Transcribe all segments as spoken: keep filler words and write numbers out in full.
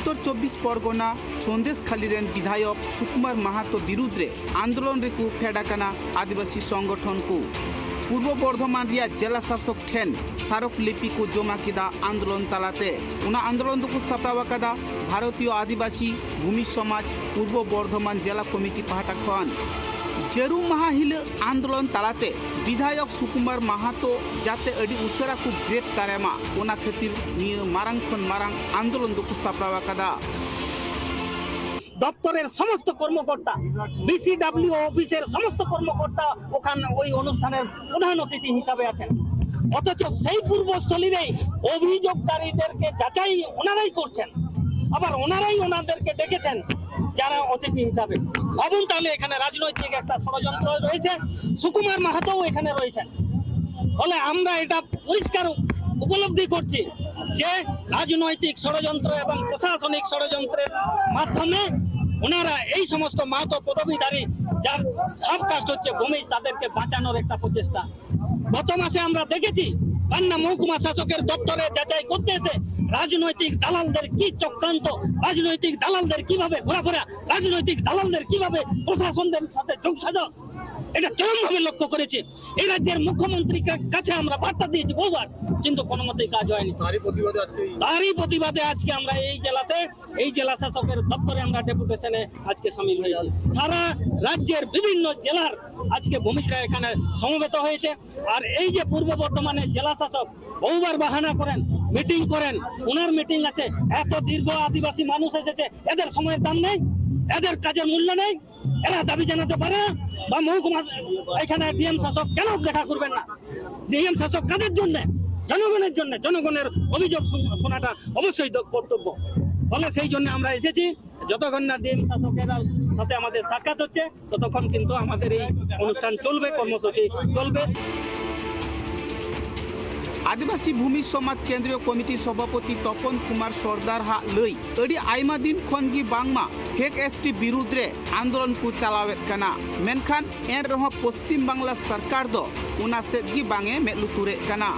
ᱩᱛᱛᱚᱨ ᱪᱚᱵᱵᱤᱥ ᱯᱚᱨᱜᱚᱱᱟ ᱥᱚᱱᱫᱮᱥᱠᱷᱟᱞᱤ ᱨᱮᱱ ᱵᱤᱫᱷᱟᱭᱚᱠ ᱥᱩᱠᱩᱢᱟᱨ ᱢᱟᱦᱟᱛᱚ ᱵᱤᱨᱩᱫᱽ ᱨᱮ ᱟᱱᱫᱳᱞᱚᱱ ᱨᱮᱠᱚ ᱯᱷᱮᱰ ᱟᱠᱟᱱᱟ ᱟᱹᱫᱤᱵᱟᱹᱥᱤ ᱥᱚᱝᱜᱚᱴᱷᱚᱱ ᱠᱚ᱾ ᱯᱩᱨᱵᱚ ᱵᱚᱨᱫᱷᱚᱢᱟᱱ ᱨᱮᱭᱟᱜ ᱡᱮᱞᱟ ᱥᱟᱥᱚᱠ ᱴᱷᱮᱱ ᱥᱟᱨᱚᱠ ᱞᱤᱯᱤ ᱠᱚ ᱡᱚᱢᱟ ᱠᱮᱫᱟ ᱟᱱᱫᱳᱞᱚᱱ ᱛᱟᱞᱟᱛᱮ᱾ ᱚᱱᱟ ᱟᱱᱫᱳᱞᱚᱱ ᱫᱚᱠᱚ ᱥᱟᱯᱲᱟᱣ ᱟᱠᱟᱫᱟ ᱵᱷᱟᱨᱚᱛᱤᱭᱚ ᱟᱹᱫᱤᱵᱟᱹᱥᱤ ᱵᱷᱩᱢᱤ ᱥᱚᱢᱟᱡᱽ ᱯᱩᱨᱵᱚ ᱵᱚᱨᱫᱷᱚᱢᱟᱱ ᱡᱮᱞᱟ ᱠᱚᱢᱤᱴᱤ ᱯᱟᱦᱴᱟ ᱠᱷᱚᱱ᱾ ᱡᱟᱹᱨᱩᱢ ᱢᱟᱦᱟ ᱦᱤᱞᱳᱜ ᱟᱱᱫᱳᱞᱚᱱ ᱛᱟᱞᱟᱛᱮ ᱵᱤᱫᱷᱟᱭᱚᱠ ᱥᱩᱠᱩᱢᱟᱨ ᱢᱟᱦᱟᱛᱚ ᱡᱟᱛᱮ ᱟᱹᱰᱤ ᱩᱥᱟᱹᱨᱟ ᱠᱚ ᱜᱨᱮᱯᱛᱟᱨᱮ ᱢᱟ, ᱚᱱᱟ ᱠᱷᱟᱹᱛᱤᱨ ᱱᱤᱭᱟᱹ ᱢᱟᱨᱟᱝ ᱠᱷᱚᱱ ᱢᱟᱨᱟᱝ ᱟᱱᱫᱳᱞᱚᱱ ᱫᱚᱠᱚ ᱥᱟᱯᱲᱟᱣ ᱟᱠᱟᱫᱟ᱾ দপ্তরের সমস্ত কর্মকর্তা, বিসিডাব্লিউ অফিসের সমস্ত কর্মকর্তা ওখানে ওই অনুষ্ঠানের প্রধান অতিথি হিসাবে আছেন। অথচ সেই পূর্বস্থলীরেই অভিযোগকারীদেরকে যাচাই ওনারাই করছেন, আবার ওনারাই ওনাদেরকে ডেকেছেন যারা অতিথি হিসাবে। ভাবুন তাহলে এখানে রাজনৈতিক একটা ষড়যন্ত্র রয়েছে, সুকুমার মাহাতোও এখানে রয়েছেন। ফলে আমরা এটা পরিষ্কার উপলব্ধি করছি যে রাজনৈতিক ষড়যন্ত্র এবং প্রশাসনিক ষড়যন্ত্রের মাধ্যমে ওনারা এই সমস্ত মাহাতো পদবীধারী যার সাবকাস্ট হচ্ছে ভূমিজ, তাদেরকে বাঁচানোর একটা প্রচেষ্টা। গত মাসে আমরা দেখেছি পান্না মহকুমা শাসকের দপ্তরে যাচাই করতে এসে রাজনৈতিক দালালদের কি চক্রান্ত, রাজনৈতিক দালালদের কিভাবে ঘোরাফেরা, রাজনৈতিক দালালদের কিভাবে প্রশাসনদের সাথে যোগসাজশ, এটা চরমভাবে লক্ষ্য করেছে। এই রাজ্যের মুখ্যমন্ত্রীর কা- কাছে আমরা বার্তা দিয়েছি বহুবার, কিন্তু কোনো মতেই কাজ হয়নি। তারই প্রতিবাদে আজকে এই তারই প্রতিবাদে আজকে আমরা এই জেলাতে, এই জেলা শাসকের দপ্তরে আমরা ডেপুটেশনে আজকে সামিল হয়েছি। সারা রাজ্যের বিভিন্ন জেলার আজকে ভূমিজরা এখানে সমবেত হয়েছে। আর এই যে পূর্ব বর্ধমানের জেলা শাসক বহুবার বাহানা করেন, মিটিং করেন, ওনার মিটিং আছে, এত দীর্ঘ আদিবাসী মানুষ এসেছে, এদের সময়ের দাম নেই, এদের কাজের মূল্য নেই, এরা দাবি জানাতে পারে না। বা মহকুমা এখানে ডিএম শাসক কেন দেখা করবেন না? ডিএম শাসক কাদের জন্য? জনগণের জন্য। জনগণের অভিযোগ শুন- শোনাটা অবশ্যই দ- কর্তব্য। ফলে সেই জন্য আমরা এসেছি। যতক্ষণ না ডিএম শাসকের সাথে আমাদের সাক্ষাৎ হচ্ছে, ততক্ষণ কিন্তু আমাদের এই অনুষ্ঠান চলবে, কর্মসূচি চলবে। ᱟᱹᱫᱤᱵᱟᱹᱥᱤ ᱵᱷᱩᱢᱤ ᱥᱚᱢᱟᱡᱽ ᱠᱮᱱᱫᱨᱤᱭᱚ ᱠᱚᱢᱤᱴᱤ ᱥᱚᱵᱷᱟᱯᱚᱛᱤ ᱛᱚᱯᱚᱱ ᱠᱩᱢᱟᱨ ᱥᱚᱨᱫᱟᱨ ᱦᱟᱜ ᱞᱟᱹᱭ, ᱟᱹᱰᱤ ᱟᱭᱢᱟ ᱫᱤᱱ ᱠᱷᱚᱱ ᱜᱮ ᱵᱟᱝᱢᱟ ᱯᱷᱮᱠ ᱮᱥᱴᱤ ᱵᱤᱨᱩᱫᱽ ᱨᱮ ᱟᱱᱫᱳᱞᱚᱱ ᱠᱚ ᱪᱟᱞᱟᱣᱮᱫ ᱠᱟᱱᱟ, ᱢᱮᱱᱠᱷᱟᱱ ᱮᱱ ᱨᱮᱦᱚᱸ ᱯᱚᱥᱪᱤᱢ ᱵᱟᱝᱞᱟ ᱥᱚᱨᱠᱟᱨ ᱫᱚ ᱚᱱᱟ ᱥᱮᱫ ᱜᱮ ᱵᱟᱝ ᱮ ᱢᱮᱫ ᱞᱩᱛᱩᱨᱮᱫ ᱠᱟᱱᱟ᱾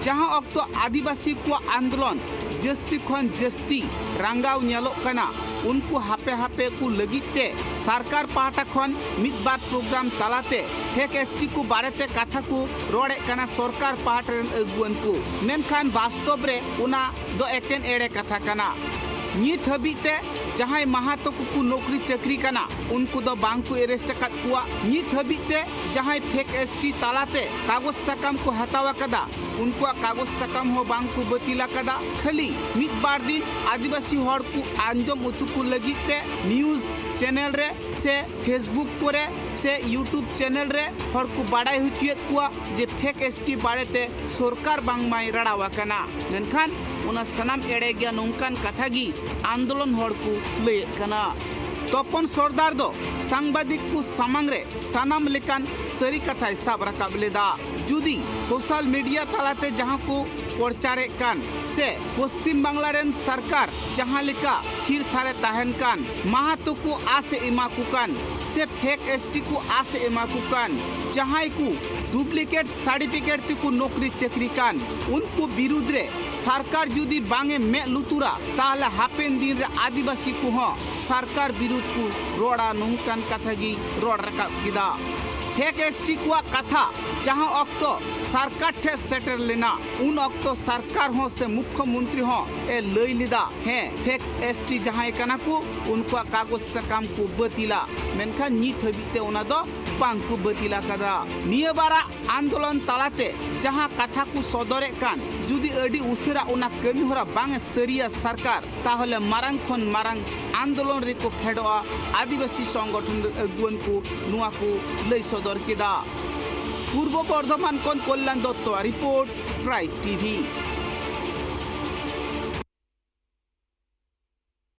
ᱡᱟᱦᱟᱸ ᱚᱠᱛᱚ ᱟᱹᱫᱤᱵᱟᱹᱥᱤ ᱠᱚᱣᱟᱜ ᱟᱱᱫᱳᱞᱚᱱ ᱡᱟᱹᱥᱛᱤ ᱠᱷᱚᱱ ᱡᱟᱹᱥᱛᱤ ᱨᱟᱸᱜᱟᱣ ᱧᱮᱞᱚᱜ ᱠᱟᱱᱟ, ᱩᱱᱠᱩ ᱦᱟᱯᱮ ᱦᱟᱯᱮ ᱠᱚ ᱞᱟᱹᱜᱤᱫ ᱛᱮ ᱥᱚᱨᱠᱟᱨ ᱯᱟᱦᱴᱟ ᱠᱷᱚᱱ ᱢᱤᱫ ᱵᱟᱨ ᱯᱨᱳᱜᱨᱟᱢ ᱛᱟᱞᱟᱛᱮ ᱯᱷᱮᱠ ᱮᱥᱴᱤ ᱠᱚ ᱵᱟᱨᱮᱛᱮ ᱠᱟᱛᱷᱟ ᱠᱚ ᱨᱚᱲᱮᱫ ᱠᱟᱱᱟ ᱥᱚᱨᱠᱟᱨ ᱯᱟᱦᱴᱟ ᱨᱮᱱ ᱟᱹᱜᱩᱣᱟᱹᱱ ᱠᱚ, ᱢᱮᱱᱠᱷᱟᱱ ᱵᱟᱥᱛᱚᱵ ᱨᱮ ᱚᱱᱟ ᱫᱚ ᱮᱠᱮᱱ ᱮᱲᱮ ᱠᱟᱛᱷᱟ ᱠᱟᱱᱟ᱾ ᱱᱤᱛ ᱦᱟᱹᱵᱤᱡ ᱛᱮ ᱡᱟᱦᱟᱸᱭ ᱢᱟᱦᱟᱛᱚ ᱠᱚᱠᱚ ᱱᱚᱠᱨᱤ ᱪᱟᱹᱠᱨᱤ ᱠᱟᱱᱟ, ᱩᱱᱠᱩ ᱫᱚ ᱵᱟᱝ ᱠᱚ ᱮᱨᱮᱥᱴ ᱟᱠᱟᱫ ᱠᱚᱣᱟ᱾ ᱱᱤᱛ ᱦᱟᱹᱵᱤᱡ ᱛᱮ ᱡᱟᱦᱟᱸᱭ ᱯᱷᱮᱠ ᱮᱥᱴᱤ ᱛᱟᱞᱟᱛᱮ ᱠᱟᱜᱚᱡᱽ ᱥᱟᱠᱟᱢ ᱠᱚ ᱦᱟᱛᱟᱣ ᱟᱠᱟᱫᱟ, ᱩᱱᱠᱩᱣᱟᱜ ᱠᱟᱜᱚᱡᱽ ᱥᱟᱠᱟᱢ ᱦᱚᱸ ᱵᱟᱝ ᱠᱚ ᱵᱟᱹᱛᱤᱞ ᱟᱠᱟᱫᱟ᱾ ᱠᱷᱟᱹᱞᱤ ᱢᱤᱫ ᱵᱟᱨ ᱫᱤᱱ ᱟᱹᱫᱤᱵᱟᱹᱥᱤ ᱦᱚᱲ ᱠᱚ ᱟᱸᱡᱚᱢ ᱦᱚᱪᱚ ᱠᱚ ᱞᱟᱹᱜᱤᱫ ᱛᱮ ᱱᱤᱭᱩᱡᱽ ᱪᱮᱱᱮᱞ ᱨᱮ ᱥᱮ ᱯᱷᱮᱥᱵᱩᱠ ᱠᱚᱨᱮ ᱥᱮ ᱭᱩᱴᱩᱵᱽ ᱪᱮᱱᱮᱞ ᱨᱮ ᱦᱚᱲ ᱠᱚ ᱵᱟᱰᱟᱭ ᱦᱚᱪᱚᱭᱮᱫ ᱠᱚᱣᱟ ᱡᱮ ᱯᱷᱮᱠ ᱮᱥᱴᱤ ᱵᱟᱨᱮᱛᱮ ᱥᱚᱨᱠᱟᱨ ᱵᱟᱝᱢᱟᱭ ᱨᱟᱲᱟᱣ ᱟᱠᱟᱱᱟ, ᱢᱮᱱᱠᱷᱟᱱ ᱚᱱᱟ ᱥᱟᱱᱟᱢ ᱮᱲᱮ ᱜᱮᱭᱟ᱾ ᱱᱚᱝᱠᱟᱱ ᱠᱟᱛᱷᱟ ᱜᱮ ᱟᱱᱫᱳᱞᱚᱱ ᱦᱚᱲ ᱠᱚ ᱞᱟᱹᱭᱮᱫ ᱠᱟᱱᱟ᱾ ᱛᱚᱯᱚᱱ ᱥᱚᱨᱫᱟᱨ ᱫᱚ ᱥᱟᱝᱵᱟᱫᱤᱠ ᱠᱚ ᱥᱟᱢᱟᱝ ᱨᱮ ᱥᱟᱱᱟᱢ ᱞᱮᱠᱟᱱ ᱥᱟᱹᱨᱤ ᱠᱟᱛᱷᱟᱭ ᱥᱟᱵ ᱨᱟᱠᱟᱵ ᱞᱮᱫᱟ᱾ ᱡᱩᱫᱤ ᱥᱳᱥᱟᱞ ᱢᱤᱰᱤᱭᱟ ᱛᱟᱞᱟᱛᱮ ᱡᱟᱦᱟᱸ ᱠᱚ ᱯᱨᱚᱪᱟᱨᱮᱫ ᱠᱟᱱ ᱥᱮ ᱯᱚᱥᱪᱤᱢ ᱵᱟᱝᱞᱟ ᱨᱮᱱ ᱥᱚᱨᱠᱟᱨ ᱡᱟᱦᱟᱸ ᱞᱮᱠᱟ ᱛᱷᱤᱨ ᱛᱷᱟᱨᱮ ᱛᱟᱦᱮᱱ ᱠᱟᱱ, ᱢᱟᱦᱟᱛᱚ ᱠᱚ ᱟᱥ ᱮ ᱮᱢᱟ ᱠᱚ ᱠᱟᱱ ᱥᱮ ᱯᱷᱮᱠ ᱮᱥᱴᱤ ᱠᱚ ᱟᱥ ᱮ ᱮᱢᱟ ᱠᱚ ᱠᱟᱱ, ᱡᱟᱦᱟᱸᱭ ᱠᱚ ᱰᱩᱯᱞᱤᱠᱮᱴ ᱥᱟᱨᱴᱤᱯᱷᱤᱠᱮᱴ ᱛᱮᱠᱚ ᱱᱚᱠᱨᱤ ᱪᱟᱹᱠᱨᱤ ᱠᱟᱱ, ᱩᱱᱠᱩ ᱵᱤᱨᱩᱫᱽ ᱨᱮ ᱥᱚᱨᱠᱟᱨ ᱡᱩᱫᱤ ᱵᱟᱝ ᱮ ᱢᱮᱫ ᱞᱩᱛᱩᱨᱟ, ᱛᱟᱦᱚᱞᱮ ᱦᱟᱯᱮᱱ ᱫᱤᱱ ᱨᱮ ᱟᱹᱫᱤᱵᱟᱹᱥᱤ ᱠᱚᱦᱚᱸ ᱥᱚᱨᱠᱟᱨ ᱵᱤᱨᱩᱫᱽ ᱠᱚ ᱨᱚᱲᱟ, ᱱᱚᱝᱠᱟᱱ ᱠᱟᱛᱷᱟ ᱜᱮ ᱨᱚᱲ ᱨᱟᱠᱟᱵ ᱠᱮᱫᱟ᱾ ᱯᱷᱮᱠ ᱮᱥᱴᱤ ᱠᱚᱣᱟᱜ ᱠᱟᱛᱷᱟ ᱡᱟᱦᱟᱸ ᱚᱠᱛᱚ ᱥᱚᱨᱠᱟᱨ ᱴᱷᱮᱱ ᱥᱮᱴᱮᱨ ᱞᱮᱱᱟ, ᱩᱱ ᱚᱠᱛᱚ ᱥᱚᱨᱠᱟᱨ ᱦᱚᱸ ᱥᱮ ᱢᱩᱠᱷᱭᱚ ᱢᱚᱱᱛᱨᱤ ᱦᱚᱸ ᱮ ᱞᱟᱹᱭ ᱞᱮᱫᱟ, ᱦᱮᱸ, ᱯᱷᱮᱠ ᱮᱥᱴᱤ ᱡᱟᱦᱟᱸᱭ ᱠᱟᱱᱟ ᱠᱚ, ᱩᱱᱠᱩᱣᱟᱜ ᱠᱟᱜᱚᱡᱽ ᱥᱟᱠᱟᱢ ᱠᱚ ᱵᱟᱹᱛᱤᱞᱟ, ᱢᱮᱱᱠᱷᱟᱱ ᱱᱤᱛ ᱦᱟᱹᱵᱤᱡ ᱛᱮ ᱚᱱᱟ ᱫᱚ ᱵᱟᱝ ᱠᱚ ᱵᱟᱹᱛᱤᱞ ᱟᱠᱟᱫᱟ᱾ ᱱᱤᱭᱟᱹ ᱵᱟᱨᱟᱜ ᱟᱱᱫᱳᱞᱚᱱ ᱛᱟᱞᱟᱛᱮ ᱡᱟᱦᱟᱸ ᱠᱟᱛᱷᱟ ᱠᱚ ᱥᱚᱫᱚᱨᱮᱫ ᱠᱟᱱ, ᱡᱩᱫᱤ ᱟᱹᱰᱤ ᱩᱥᱟᱹᱨᱟ ᱚᱱᱟ ᱠᱟᱹᱢᱤ ᱦᱚᱨᱟ ᱵᱟᱝ ᱮ ᱥᱟᱹᱨᱤᱭᱟ ᱥᱚᱨᱠᱟᱨ, ᱛᱟᱦᱚᱞᱮ ᱢᱟᱨᱟᱝ ᱠᱷᱚᱱ ᱢᱟᱨᱟᱝ ᱟᱱᱫᱳᱞᱚᱱ ᱨᱮᱠᱚ ᱯᱷᱮᱰᱚᱜᱼᱟ ᱟᱹᱫᱤᱵᱟᱹᱥᱤ ᱥᱚᱝᱜᱚᱴᱷᱚᱱ ᱨᱮᱱ ᱟᱹᱜᱩᱣᱟᱹᱱ ᱠᱚ ᱱᱚᱣᱟ ᱠᱚ ᱞᱟᱹᱭ ᱥᱚᱫᱚᱨ ᱠᱮᱫᱟ᱾ ᱯᱩᱨᱵᱚ ᱵᱚᱨᱫᱷᱚᱢᱟᱱ ᱠᱷᱚᱱ ᱠᱚᱞᱭᱟᱱ ᱫᱚᱛᱛᱚᱣᱟᱜ ᱨᱤᱯᱳᱨᱴ, ᱴᱨᱟᱭᱤᱵᱽ ᱴᱤᱵᱷᱤ᱾